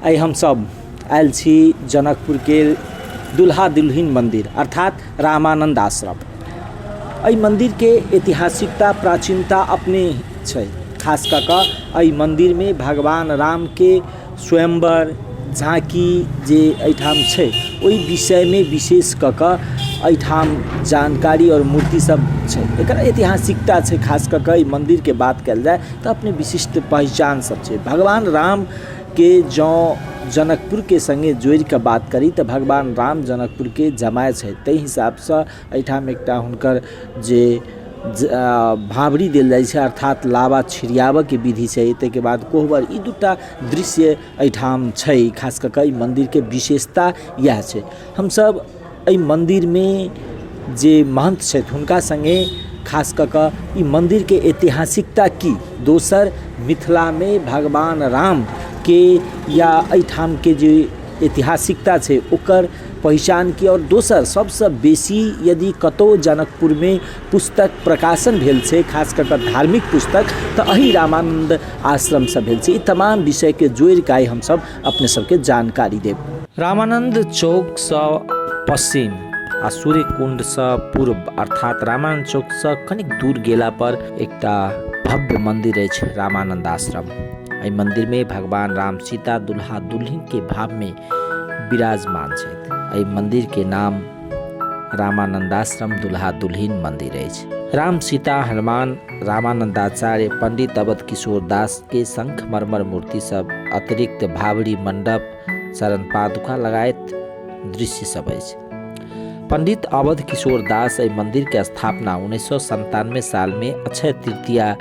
आइ हमसब आयल छी जनकपुरके दुल्हा दुल्हिन मन्दिर अर्थात रामानन्द आश्रम। एहि मन्दिरके ऐतिहासिकता प्राचीनता अपने छै। खास कऽ कऽ एहि मन्दिरमे भगवान रामके स्वयंवर झाँकी जे एहिठाम छै ओहि विषयमे विशेष कऽ कऽ एहिठाम जानकारी आओर मूर्ति सब छै। एकर ऐतिहासिकता छै। खास कऽ कऽ एहि मन्दिरके बात कयल जाय तऽ अपने विशिष्ट पहिचान सब छै। भगवान रामके जँ जनकपुरके सङ्गे जोड़िकऽ बात करी तऽ भगवान राम जनकपुरके जमाय छथि, ताहि हिसाबसँ एहिठाम एकटा हुनकर जे भावरी देल जाइ छै अर्थात लावा छिड़ियाबऽके विधि छै, ताहिके बाद कोहबर, ई दूटा दृश्य एहिठाम छै। खास कऽ कऽ एहि मन्दिरके विशेषता इएह छै। हमसब एहि मन्दिरमे जे महन्थ छथि हुनका सङ्गे खास कऽ कऽ ई मन्दिरके ऐतिहासिकता की, दोसर मिथिलामे भगवान रामके या एहिठामके जे ऐतिहासिकता छै ओकर पहिचान की, आओर दोसर सबसँ बेसी यदि कतहु जनकपुरमे पुस्तक प्रकाशन भेल छै खास कऽ कऽ धार्मिक पुस्तक तऽ एही रामानन्द आश्रमसँ भेल छै। ई तमाम विषयके जोड़िकऽ आइ हमसब अपने सबके जानकारी देब। रामानन्द चौकसँ पश्चिम आ सूर्यकुण्डसँ पूर्व अर्थात रामानन्द चौकसँ कनिक दूर गेला पर एकटा भव्य मन्दिर अछि रामानन्द आश्रम। एहि मन्दिरमे भगवान राम सीता दुल्हा दुल्हिनके भावमे विराजमान छथि। एहि मन्दिरके नाम रामानन्दाश्रम दुल्हा दुल्हिन मन्दिर अछि। राम सीता हनुमान रामानन्दाचार्य पंडित अवध किशोर दास के शंख मरमर मूर्ति सब अतिरिक्त भावरी मंडप चरण पादुका लगायत दृश्य सब अछि। पंडित अवध किशोर दास एहि मंदिर के स्थापना 1997 साल में अक्षय तृतीया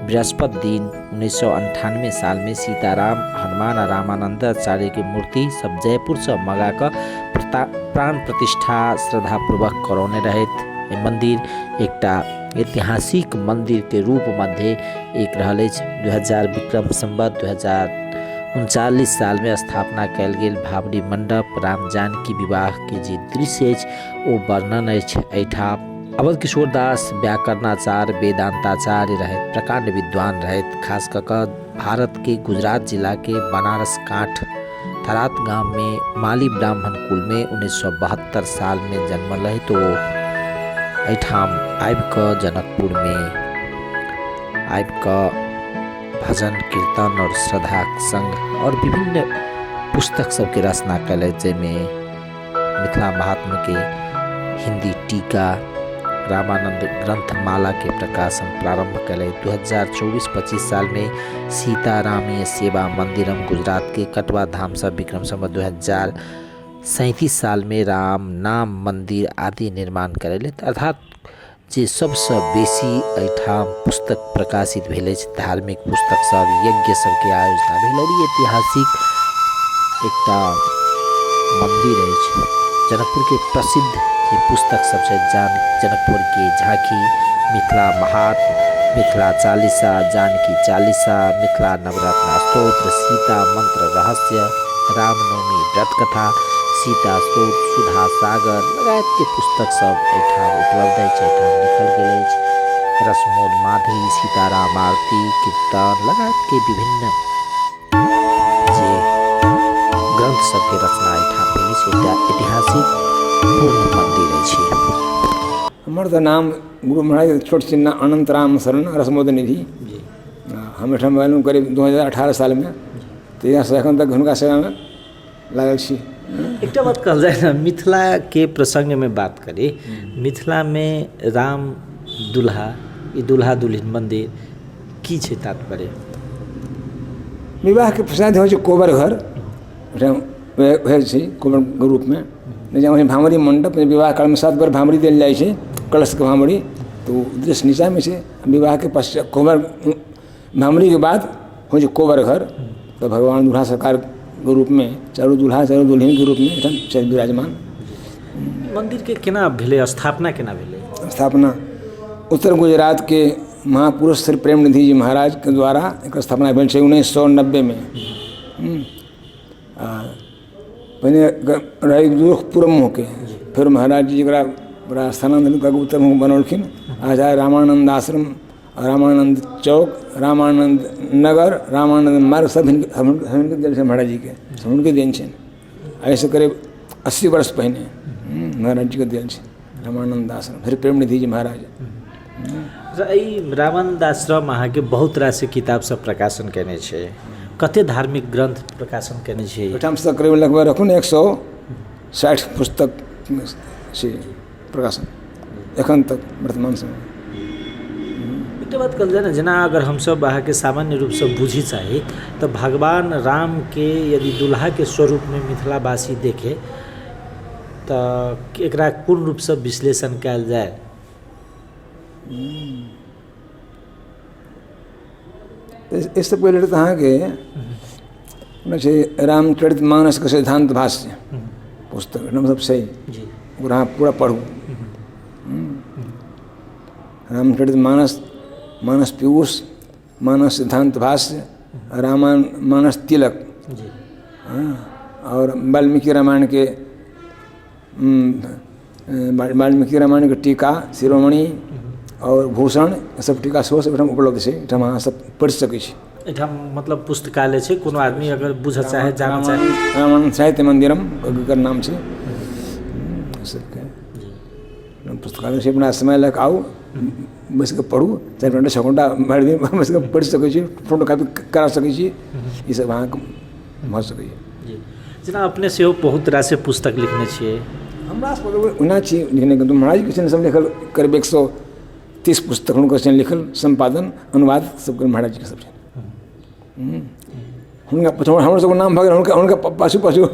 बृहस्पति दिन 1998 साल में सीताराम हनुमान आ रामानन्दाचार्य के मूर्ति सब जयपुर से मंगा कऽ प्राण प्रतिष्ठा श्रद्धापूर्वक करौने रहथि। एहि मंदिर एकटा ऐतिहासिक मंदिर के रूप मध्य एक रहल अछि। 2000 विक्रम संवत 2039 साल में स्थापना कयल गेल भावरी मंडप राम जानकी विवाह के जे दृश्य अछि ओ वर्णन अछि एहिठाम। अवध किशोर दास व्याकरणाचार्य वेदांताचार्य रहथि, प्रकांड विद्वान रहथि। खास कऽ कऽ भारतके गुजरात जिलाके बनारस कांठ थरात गाममे माली ब्राह्मण कुलमे 1972 सालमे जन्मल रहथि। ओ एहिठाम आबिकऽ जनकपुरमे आबिकऽ भजन कीर्तन आओर श्रद्धाक सङ्ग आओर विभिन्न पुस्तक सबके रचना कयलथि, जाहिमे मिथिला महात्म्यके हिन्दी टीका रामानंद ग्रंथमाला के प्रकाशन प्रारंभ कयलथि। 2024-25 साल में सीतारामीय सेवा मंदिरम गुजरात के कटवा धाम से विक्रम संवत 2037 साल में राम नाम मंदिर आदि निर्माण करेलथि। अर्थात जे सबसँ बेसी एहिठाम पुस्तक प्रकाशित भेल अछि, धार्मिक पुस्तक सब, यज्ञ सबके आयोजना भेल आओर ई ऐतिहासिक एकटा मन्दिर अछि। जनकपुरके प्रसिद्ध जे पुस्तक सब छै, जनकपुरके झाँकी, मिथिला महात्म, मिथिला चालीसा, जानकी चालीसा, मिथिला नवरत्न स्तोत्र, सीता मंत्र रहस्य, रामनवमी व्रत कथा, सीता स्तोत्र, सुधा सागर लगायतके पुस्तक सब एहिठाम उपलब्ध अछि, एहिठाम लिखल गेल अछि। रसमोद माधुरी, सीताराम आरती, कीर्तन लगायतके विभिन्न जे ग्रंथ सबके रचना एहिठाम भेल अछि। एकटा ऐतिहासिक पूर्ण मन्दिर अछि। हमर तऽ नाम गुरु महाराज छोट छिन अनन्त राम शरण रसमोद निधि। हम एहिठाम एलहुँ करीब 2018 सालमे, तहियासँ एखन तक हुनका सेवामे लागल छी। एकटा बात कहल जाय ने, मिथिलाके प्रसङ्गमे बात करी, मिथिलामे राम दुल्हा, ई दुल्हा दुल्हिन मन्दिर की छै तात्पर्य? विवाहके पश्चात होइ छै कोबर घर, ओहिठाम भेल छै कोबरके रूपमे। जेना भामरी मण्डप, विवाह कालमे 7 बेर भामरी देल जाइ छै, कलशके भामरी, तऽ ओ दृश्य नीचाँमे छै। विवाहके पश्चात कोबर भामरीके बाद होइ छै कोबर घर, तऽ भगवान दुल्हा सरकारके रूपमे चारू दुल्हा चारू दुल्हिनके रूपमे एहिठाम छै विराजमान। मन्दिरके केना भेलै स्थापना, केना भेलै स्थापना? उत्तर गुजरातके महापुरुष श्री प्रेमनिधि जी महाराजके द्वारा एकर स्थापना भेल छै 1990मे। आ पहिने रहै पूर्व मुँहके, फेर महाराज जी एकरा बड़ा स्थानान्तरित कऽ कऽ उत्तर मुँह बनौलखिन। आचार्य रामानन्द आश्रम रामानन्द चौक, रामानन्द नगर, रामानन्द मार्ग, सब हिनके देल छनि महाराजजीके, सब हुनके देन छनि। एहिसँ करीब 80 वर्ष पहिने महाराजजीके देल छै रामानन्द आश्रम। फिर प्रेमनिधि जी महाराज। एहि रामानन्द आश्रम अहाँके बहुत रास किताब सब प्रकाशन केने छै। कते धार्मिक ग्रन्थ प्रकाशन केने छै? ओहिठामसँ करीब लगभग राखू ने 160 पुस्तक छै प्रकाशन एखन तक वर्तमान समय। एकटा बात कहल जाय ने, जेना अगर हमसभ अहाँके सामान्य रूपसँ बुझी चाही तऽ भगवान रामके यदि दुल्हाके स्वरूपमे मिथिलावासी देखे तऽ एकरा कोन रूपसँ विश्लेषण कयल जाय? एहिसँ पहिले तऽ अहाँके छै रामचरित मानसके सिद्धान्त भाष्य पुस्तक सब छै, ओकरा अहाँ पूरा पढ़ू। रामचरित मानस, मानस पीयूष, मानस सिद्धान्त भाष्य, रामायण मानस तिलक, आओर वाल्मीकि रामायणके वाल्मीकि रामायणके टीका शिरोमणि आओर भूषण, सब टीका सेहो सब एहिठाम उपलब्ध छै। एहिठाम अहाँ सब पढ़ि सकै छी। एहिठाम मतलब पुस्तकालय छै, कोनो आदमी अगर बुझऽ चाहे, जानऽ चाहे। रामानन्द साहित्य मन्दिरम एकर नाम छै। सबके पुस्तकालय छै। अपना समय लऽ कऽ आउ, बैस कऽ पढ़ू। 4 घंटा, 6 घंटा भरि दिन बैस कऽ पढ़ि सकै छी, फोटो कॉपी करा सकै छी। ईसब अहाँके भऽ सकैए। जेना अपने सेहो बहुत रास पुस्तक लिखने छियै। हमरा सबके ओना छी लिखने, किन्तु महाराजके छनि सब लिखल। करीब 130 पुस्तक हुनकर छनि लिखल, सम्पादन अनुवाद सबके महाराजजीके सब छनि। हुनका पाछू हमर सबके नाम भऽ गेल। हुनका हुनका पाछू पाछू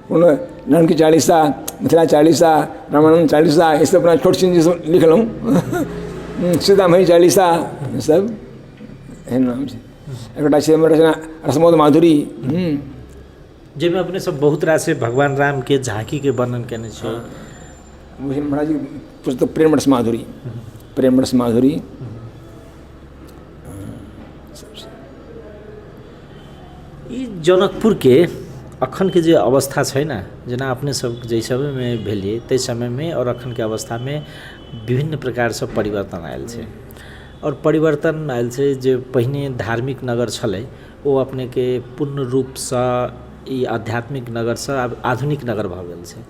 कोनो जानकी चालीसा, मिथिला चालीसा, रामानन्द चालीसा, ई सब अपना छोट छिन जे सब लिखलहुँ, सीतामढ़ी चालीसा, सब एहन नाम छै। एकटा छै हमर रचना रसमोद माधुरी, जाहिमे अपने सब बहुत रास भगवान रामके झाँकीके वर्णन केने छै। महाराज पुस्तक प्रेम रस माधुरी, प्रेम रस माधुरी। ई जनकपुरके अखनके जे अवस्था छै ने, जेना अपने सब जाहि समयमे भेलियै ताहि समयमे आओर अखनके अवस्थामे विभिन्न प्रकारसँ परिवर्तन आयल छै। आओर परिवर्तन आयल छै जे पहिने धार्मिक नगर छलै, ओ अपनेके पूर्ण रूपसँ ई आध्यात्मिक नगरसँ आब आधुनिक नगर भऽ गेल छै।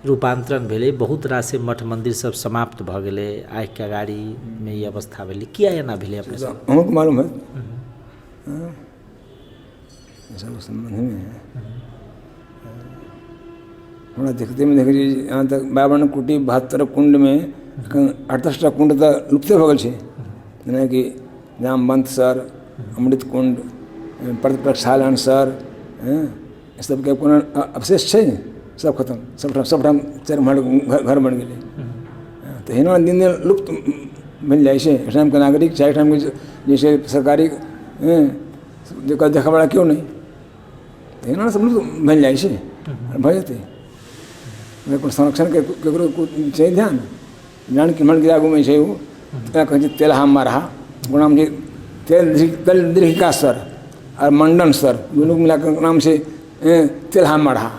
रूपान्तरण भेलै, बहुत रास मठ मन्दिर सब समाप्त भऽ गेलै। आँखिके अगाड़ीमे ई अवस्था भेलै। किया एना भेलै अपने सब? अहूँके मालूम हैत सब सम्बन्धमे। हमरा देखतेमे देखै छी, यहाँ तक 52 कुटी 72 कुण्डमे एखन 8-10 टा कुण्ड तऽ लुप्ते भऽ गेल छै, जेनाकि जामवन्त सर, अमृत कुण्ड, प्रक्षालन सर, हँ, ई सबके कोनो अवशेष छै? सब खतम। सबठाम सबठाम चारि महल घर बनि गेलै। तऽ एहिना दिन दिन लुप्त भेल जाइ छै। एहिठामके नागरिक चाहे एहिठामके जे छै सरकारी, हँ, जेकर देखयवला केओ नहि, एहिना सब लुप्त भेल जाइ छै, भऽ जेतै। एकर संरक्षणके ककरो छै ध्यान? जानकी मन्दिर आगूमे छै, ओ एकरा कहै छै तेलहा मरहा। ओकर नाम छै तेल तेल दीर्घिका सर आओर मण्डन सर, दुनू मिला कऽ नाम छै तेलहा मरहा,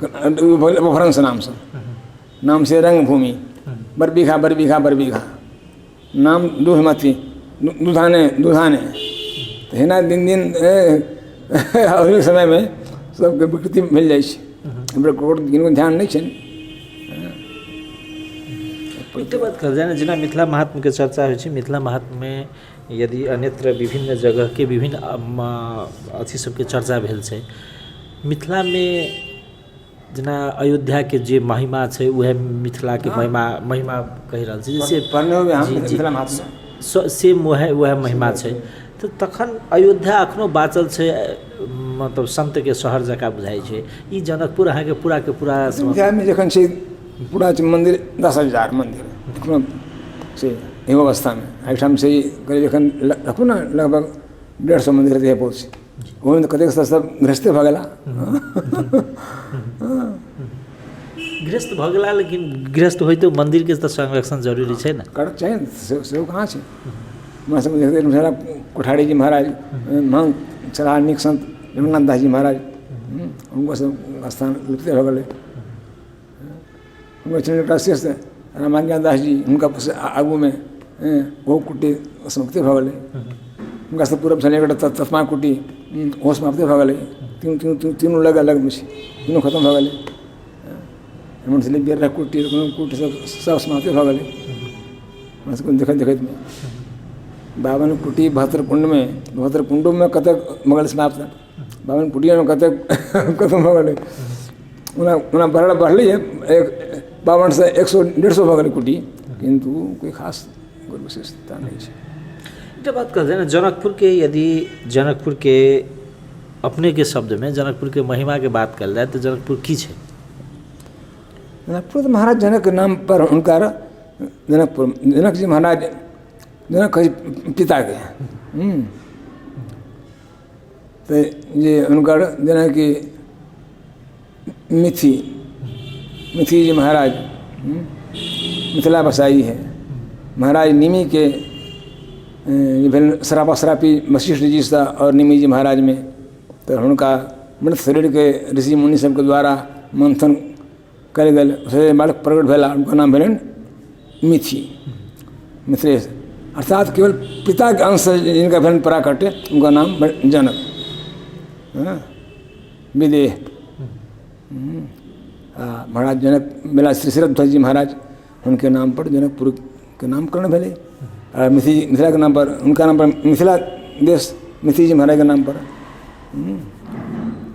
अपभ्रंश नामसँ। नाम छै रङ्गभूमि, बरबीघा, बरबीघा, बरबीघा नाम, दूधमती, दूधाने, दूधाने। तऽ एहिना दिन दिन आधुनिक समयमे सबके विकृति भेल जाइ छै। हमरा ककरो किनको ध्यान नहि छनि। एकटा बात कहल जाय ने, जेना मिथिला महात्म्यके चर्चा होइ छै, मिथिला महात्म्यमे यदि अन्यत्र विभिन्न जगहके विभिन्न अथी सबके चर्चा भेल छै, मिथिलामे जेना अयोध्याके जे महिमा छै उएह मिथिलाके महिमा महिमा कहि रहल छी से पढ़ने होबै अहाँ। जी जी। मिथिला महात्म्य सेम उएह उएह महिमा छै। तऽ तखन अयोध्या एखनो बाँचल छै, मतलब सन्तके शहर जकाँ बुझाइ छै। ई जनकपुर अहाँके पूराके पूरा अयोध्यामे जखन छै पूरा छै मन्दिर, 10,000 मन्दिर एखनो छै एहो अवस्थामे। एहिठाम छै करीब एखन राखू ने लगभग 150 मन्दिर हेतै बहुत छै। ओहिमे तऽ कतेक सब गृहस्थे भऽ गेला। गृहस्थ भऽ गेला, लेकिन गृहस्थ होइतो मन्दिरके तऽ संरक्षण जरूरी छै ने। करक चाही ने, सेहो कहाँ छै? हमरा सबके देखते कोठारी जी महाराज, महंत छलाह, नीक संत जगन्नाथ दास जी महाराज, हुनको सब स्थान लुप्ते भऽ गेलै। हुनकर छनि एकटा शिष्य रामाज्ञा दास जी, हुनका आगूमे ओहो कुटी समाप्ते भऽ गेलै। हुनकासँ पूरब छलै एकटा तस्मा कुटी, ओहो समाप्ते भऽ गेलै। तीनू तीनू तीनू अलग अलगमे छै, तीनू खतम भऽ गेलै। एमहर छलै बेररा कुटी, कोनो कुटी सब सब समाप्ते भऽ गेलै हमरा सबके देखैत देखैतमे। 52 कुटी 72 कुण्डमे, 72 कुण्डोमे कतेक भऽ गेलै समाप्त, 52 कुटियोमे कतेक खतम भऽ गेलै। ओना ओना बढ़ल बढ़लैए, एक 52सँ 100 150 भऽ गेलै कुटी, किन्तु कोइ खास ओकर विशेषता नहि छै। एकटा बात कहल जाय ने, जनकपुरके यदि जनकपुरके अपनेके शब्दमे जनकपुरके महिमाके बात कयल जाय तऽ जनकपुर की छै? जनकपुर तऽ महाराज जनकके नामपर हुनकर जनकपुर, जनक जी महाराज, जनक कहै छै पिताके। तऽ जे हुनकर जेनाकि मिथि मिथि जी महाराज मिथिला बसाई है, महाराज निमिके भेल श्रापा श्रापी वशिष्ठ जीसँ आओर निमि जी महाराजमे, तऽ हुनका मृत शरीरके ऋषि मुनि सबके द्वारा मन्थन कयल गेल, से बालक प्रकट भेला, हुनकर नाम भेलनि मिथि मिथिलेश, अर्थात केवल पिताके अंशसँ जिनका भेलनि प्राकट्य, हुनकर नाम जनक। हँ, विदेह। आ महाराज जनक भेला श्री शरद जी महाराज, हुनके नामपर जनकपुरके नामकरण भेलै आ मिथि मिथिलाके नामपर, हुनका नामपर मिथिला देश, मिथि जी महाराजके नामपर।